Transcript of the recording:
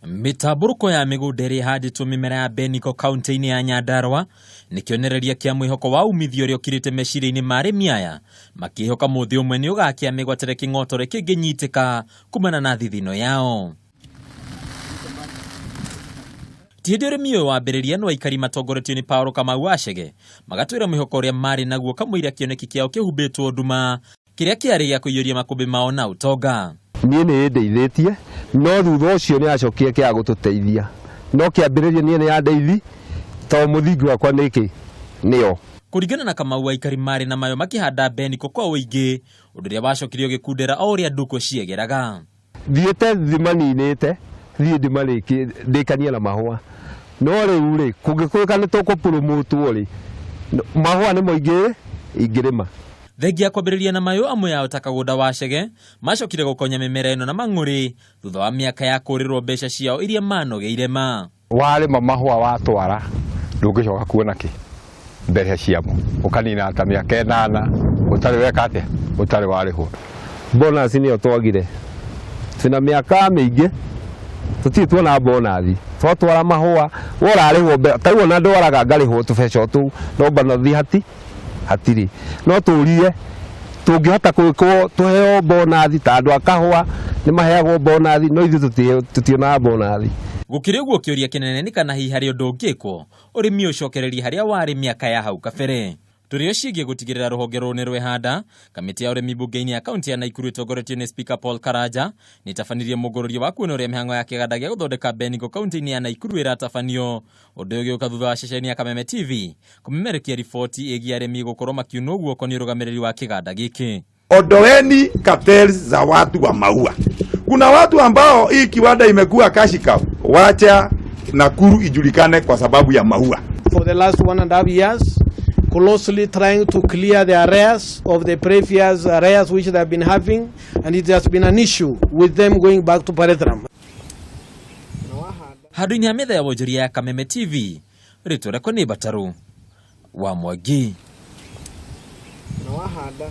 Mĩtambũrũko ya mĩgũnda ĩrĩa ĩhandĩtwo mĩmera ya Beniko kaunti-inĩ ya Nyandarua nĩ kĩonereria kĩa mwĩhoko wa umithio ũrĩa ũkirĩte meciria-inĩ ma arĩmi aya makĩĩhoka mũthĩ ũmwe nĩ ũgakĩa mĩgwatĩre kĩng'otore kĩngĩnyitĩka kumana na thithino yao. Ti hĩndĩ ũrĩmi ũyũ wambĩrĩria no aikari matongoretio nĩ Paul Kamau Wachege magatwĩra mwĩhoko ũrĩa marĩ naguo kamũira kĩoneki kĩao kĩhumbĩtwo nduma kĩrĩa kĩarĩ gĩa kũiyũria makũmbĩ mao na ũtonga. Niĩ nĩ ĩndeithĩtie no thutha ũcio nĩ yacokire kĩaga gũtũteithia no kĩambĩrĩria niĩ nĩ yandeithi tondũ mũthingi wakwa nĩ kĩ nĩyo. Kũringana na Kamau aikari marĩ na mayo makĩhanda mbeniko kwa ũingĩ ũndũ ũrĩa wacokire ũgĩkundera o ũrĩa ndukũ ciegeraga. Thiĩte ndimaninĩte thiĩ ndimarĩkie ndĩkanie na mahũa no rĩu rĩ kũngĩkorwo nĩ tũkũpurumutwo rĩ mahũa nĩmo ingĩrĩma. Thengia ya kwambĩrĩria na mayũ amwe ao ta Kagũnda wa Chege macokire gũkonya mĩmera ĩno na mang'ũrĩ thutha wa mĩaka ya kũrĩrwo mbeca ciao iria manogeire ma. Warĩma mahũa watwara ndũngĩcoka kuona kĩ mbeca ciamo ũkanina ta mĩaka ĩnana ũtarĩ weka atĩa ũtarĩ warĩhwo. Bonus nĩyo twagire twĩna mĩaka mĩingĩ tũtirĩ tuona bonathi twatwara mahũa we ũrarĩhwo ta rĩu ona ndwaraga ngarĩhwo tũbeca o tũu no bonathi hati hatirĩ no tũrie tũngĩhota gwĩkwo tũheo bonathi ta andũ a kahũa nĩ maheagwo bonathi no ithuĩ tũtionaga bonathi. Gũkĩrĩ ũguo kĩũria kĩnene nĩ kana hihi harĩ ũndũ ũngĩkwo ũrĩmi ũcokererie harĩa warĩ mĩaka ya hau kabere. Tũrĩ o ciĩgiĩ gũtigĩrĩra rũhonge rũrũ nĩ rwehanda, kamĩtĩ ya ũrĩmi mbunge-inĩ ya kaunti ya Naikuru ĩtongoretio nĩ Speaker Paul Karanja nĩ ĩtabanirie mũngũrũrio wa kuona ũrĩa mĩhang'o ya kĩganda gĩa gũthondeka Beniko kaunti-inĩ ya Naikuru ĩratabanio. Ũndũ ũyũ ũgĩũka thutha wa ceceni ya Kameme TV kũmemerekia riboti ĩgiĩ arĩmi gũkorwo makiunwo guoko nĩ ũrũgamĩrĩri wa kĩganda gĩkĩ. Ondoeni cartels za watu wa maua. Kuna watu ambao hii kiwanda imekuwa cash cow, wacha Nakuru ijulikane kwa sababu ya maua. For the last 1.5 years, closely trying to clear the arrears of the previous arrears which they have been having, and it has been an issue with them going back to Paretram. Handũ-inĩ ha metha ya wonjoria ya Kameme TV, rĩtwa rĩakwa nĩ Mbatarũ wa Mwangi. Na wahanda.